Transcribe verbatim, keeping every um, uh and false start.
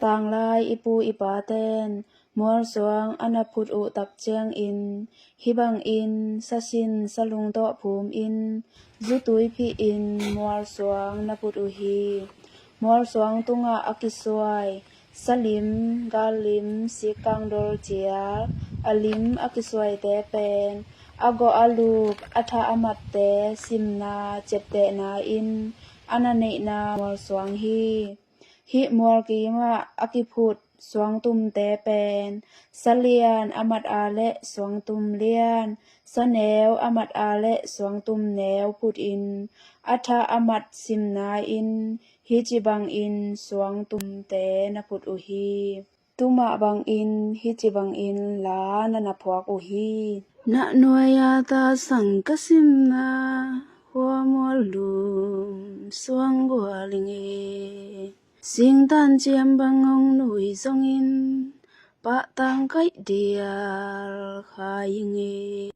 Tanglai i pu i paten mualsuang a na phut uh tak ciangin hih bangin sasin salung tawh phumin zutui phihin mualsuang na phut uh hi. Mualsuang tungah a kisuai salim, gallim, sikkangdol cial a lim a kisuaite pen a gawh a lup a thah a matte simna ciaptehna in a na neihna mualsuang hi. Hih mualkimah a kiphut suangtumte pen salian a mat a le suangtum lian, saneu a mat a le suangtum neu phutin a thah a mat simna in hih ci bangin suangtumte na phut uh hi. Tumah bangin hih ci bangin la na na phuak uh hi. Nahnuai a ta sang ka simna hua mual lum suang gual ing e. Singtan ciam bang hong nui zongin pahtang kaih dial khai ing e.